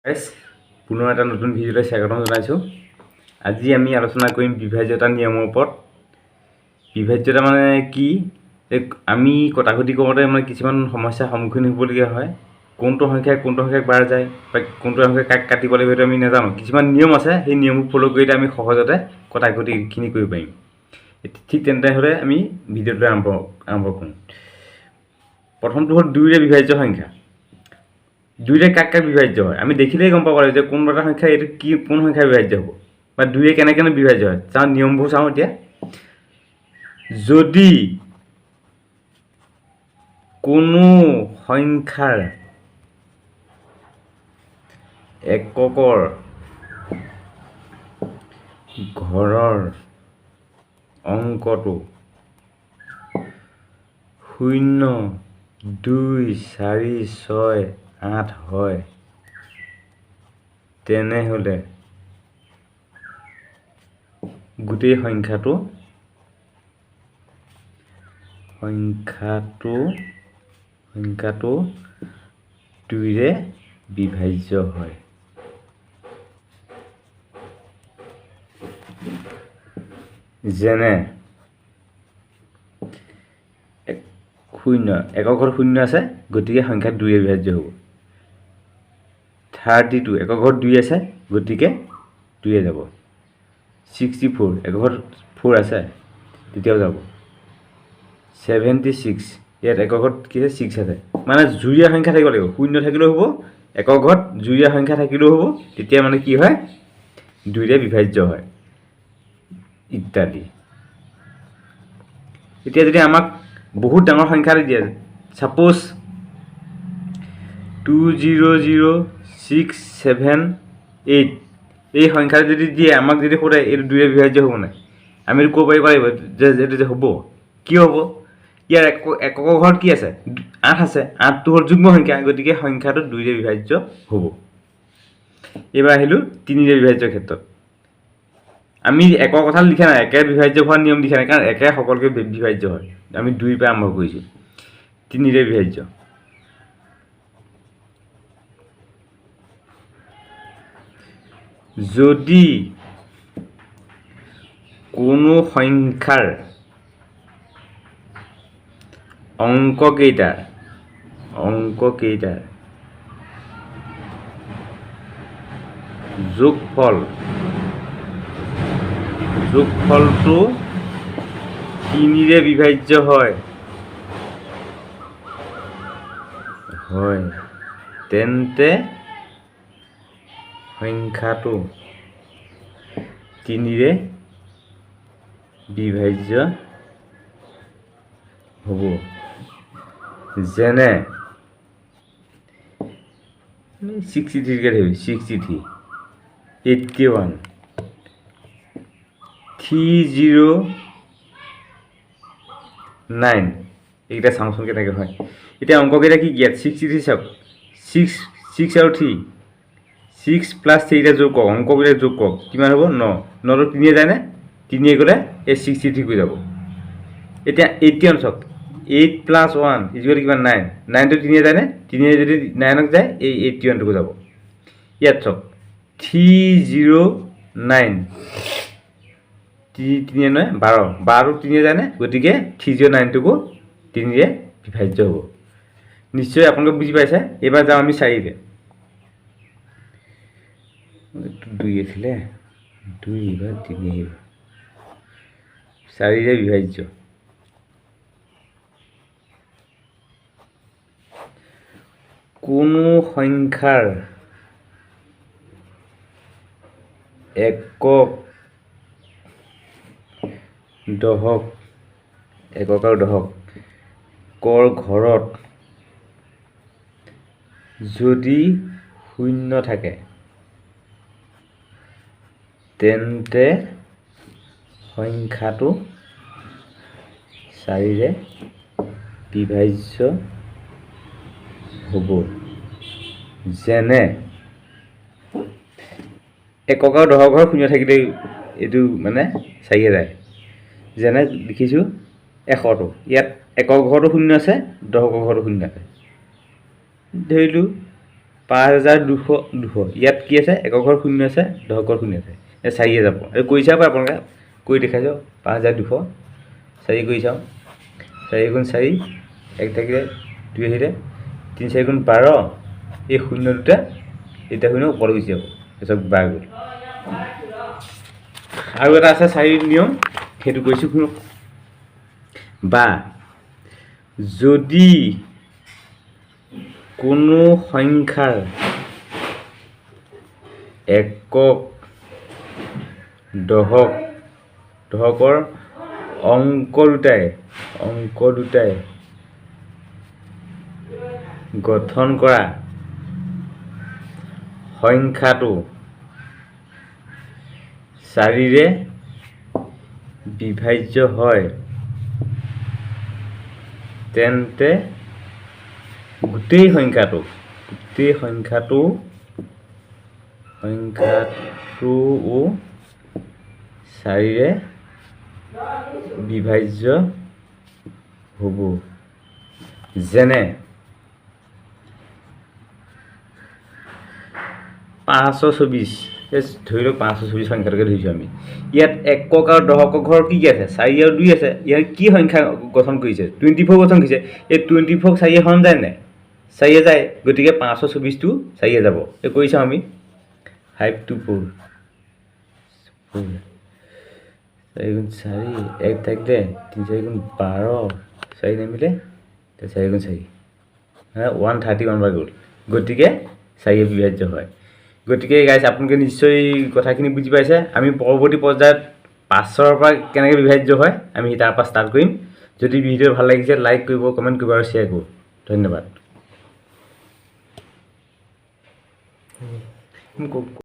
গাইছ, পুনৰ এটা নতুন ভিডিঅ'লৈ স্বাগতম জনাইছোঁ। আজি আমি আলোচনা কৰিম বিভাজ্যতা নিয়মৰ ওপৰত। বিভাজ্যতা মানে কি? আমি কটাকটি কৰোঁতে মানে কিছুমান সমস্যাৰ সন্মুখীন হ'বলগীয়া হয়। কোনটো সংখ্যাই কোনটো সংখ্যাক বাৰ যায় বা কোনটো সংখ্যাই কাক কাটিব লাগিব সেইটো আমি নাজানো। কিছুমান নিয়ম আছে, সেই নিয়মবোৰ ফ'ল' কৰিলে আমি সহজতে কটাকটিখিনি কৰিব পাৰিম। ঠিক তেন্তে হ'লে আমি ভিডিঅ'টো আৰম্ভ কৰোঁ। প্ৰথমটো হ'ল দুইৰে বিভাজ্য সংখ্যা। দুইৰে কাক কাক বিভাজ্য হয় আমি দেখিলেই গম পাব লাগিব যে কোনবা এটা সংখ্যা এইটো কি কোন সংখ্যা বিভাজ্য হ'ব বা দুইৰে কেনেকৈ বিভাজ্য হয়। চাওঁ, নিয়মবোৰ চাওঁ। এতিয়া যদি কোনো সংখ্যাৰ এককৰ ঘৰৰ অংকটো 0, 2, 4, 6, 8 হয়, তেনেহ'লে গোটেই সংখ্যাটো সংখ্যাটো সংখ্যাটো দুইৰে বিভাজ্য হয়। যেনে 0, একক ঘৰত 0 আছে, গতিকে সংখ্যা দুইৰে বিভাজ্য হ'ব। 32, একক ঘৰত 2 আছে, গতিকে দুয়ে যাব। 64, একক ঘৰত 4 আছে, তেতিয়াও যাব। 76, ইয়াত একক ঘৰত কি আছে? 6 আছে, মানে যুৰীয়া সংখ্যা থাকিব লাগিব। 0 থাকিলেও হ'ব, একক ঘৰত যুৰীয়া সংখ্যা থাকিলেও হ'ব, তেতিয়া মানে কি হয়, দুইৰে বিভাজ্য হয় ইত্যাদি। এতিয়া যদি আমাক বহুত ডাঙৰ সংখ্যা এটা দিয়ে, ছাপ'জ 2 0 0 6 7 8, এই সংখ্যাটো যদি দিয়ে, আমাক যদি সোধে এইটো দুইৰে বিভাজ্য হ'ব নাই, আমি এইটো ক'ব পাৰিব লাগিব যে এইটো যে হ'ব। কি হ'ব? ইয়াৰ একৰ ঘৰত কি আছে? 8 আছে, 8টো হ'ল যুগ্ম সংখ্যা, গতিকে সংখ্যাটো দুইৰে বিভাজ্য হ'ব। এইবাৰ আহিলোঁ তিনিৰে বিভাজ্যৰ ক্ষেত্ৰত। আমি একৰ কথা লিখা নাই, একে বিভাজ্য হোৱাৰ নিয়ম লিখা নাই, কাৰণ একে সকলোকে বিভাজ্য হয়। আমি দুইৰ পৰা আৰম্ভ কৰিছোঁ। তিনিৰে বিভাজ্য, যদি কোনো সংখ্যাৰ অংককেইটাৰ যোগফলটো তিনিৰে বিভাজ্য হয়, তেন্তে সংখ্যাটো তিনিৰে বিভাজ্য হ'ব। যেনে 63কে ধৰিবি, 63, 81, 3 0 9, এইকেইটা চাওঁচোন কেনেকৈ হয়। এতিয়া অংককেইটা কি কি? ইয়াত 63 চাওক, 6, 6 আৰু 3, 6 প্লাছ 3 কেইটা যোগ কৰক, অংককেইটা যোগ কৰক, কিমান হ'ব? 9। নটো তিনিয়ে যায়নে? তিনিয়ে গ'লে এই 63 হৈ যাব। এতিয়া 81 চাওক, 8 প্লাছ 1 is equal কিমান? 9। নাইনটো তিনিয়ে যায়নে? তিনিয়ে যদি নাইনক যায়, এই 81টোকো যাব। ইয়াত চাওক, 3 0 9, তিনিয়ে নয় 12, বাৰটো তিনিয়ে যায়নে? গতিকে 3 0 9টোকো তিনিৰে বিভাজ্য হ'ব। নিশ্চয় আপোনালোকে বুজি পাইছে। এইবাৰ যাওঁ আমি চাৰিৰে। দুই আছিলে, দুই বা তিনি আহিব। চাৰিৰে বিভাজ্য, কোনো সংখ্যাৰ একক দশক, একক আৰু দশক কৰ ঘৰত যদি 0 থাকে, তেন্তে সংখ্যাটো চাৰিৰে বিভাজ্য হ'ব। যেনে একক আৰু দশকৰ ঘৰত 0 থাকিলেই এইটো মানে চাৰিয়ে যায়। যেনে লিখিছোঁ 100টো, ইয়াত একক ঘৰতো 0 আছে, দশকৰ ঘৰতো 0 আছে। ধৰিলোঁ 5200 200। ইয়াত কি আছে? একক ঘৰ শূন্য আছে, দশকৰ ঘৰ শূন্য আছে, এই চাৰিয়ে যাব। এই কৰি চাব পাৰে আপোনালোকে, কৰি দেখাইছোঁ। 5200 চাৰি কৰি চাওঁ। চাৰি গুণ চাৰি, এক থাকিলে দুই আহিলে, তিনি চাৰি গুণ 12, এই শূন্য দুটা এতিয়া শূন্য ওপৰত গুচি যাব, তাৰপিছত বাৰ গ'ল। আৰু এটা আছে চাৰিৰ নিয়ম, সেইটো কৈছোঁ শুনক। বা যদি কোনো সংখ্যাৰ একক, দশক, দশকৰ অংক দুটাই গঠন কৰা সংখ্যাটো চাৰিৰে বিভাজ্য হয়, তেন্তে গোটেই সংখ্যাটোও চাৰিৰে বিভাজ্য হ'ব। যেনে 524, এই ধৰি লওক 524 সংখ্যাটোকে ধৰিছোঁ আমি। ইয়াত একক আৰু দশকৰ ঘৰ কি কি আছে? চাৰি আৰু দুই আছে। ইয়াৰ কি সংখ্যা গঠন কৰিছে? 24 গঠন কৰিছে। এই 24ক চাৰিয়ে হৰণ যায় নাই? চাৰিয়ে যায়। গতিকে 524টো চাৰিয়ে যাব। এই কৰি চাওঁ আমি। 5 2 4, চাৰি গুণ চাৰি, এক থাকিলে, তিনি চাৰি গুণ 12, চাৰি নামিলে, চাৰি গুণ চাৰি, 131 বাৰ গ'ল। গতিকে চাৰিয়ে বিভাজ্য হয়। গতিকে গাইজ, আপোনালোকে নিশ্চয় কথাখিনি বুজি পাইছে। আমি পৰৱৰ্তী পৰ্যায়ত পাঁচৰ পৰা কেনেকৈ বিভাজ্য হয়, আমি তাৰ পৰা ষ্টাৰ্ট কৰিম। যদি ভিডিঅ' ভাল লাগিছে, লাইক কৰিব, কমেণ্ট কৰিব আৰু শ্বেয়াৰ কৰিব। ধন্যবাদ।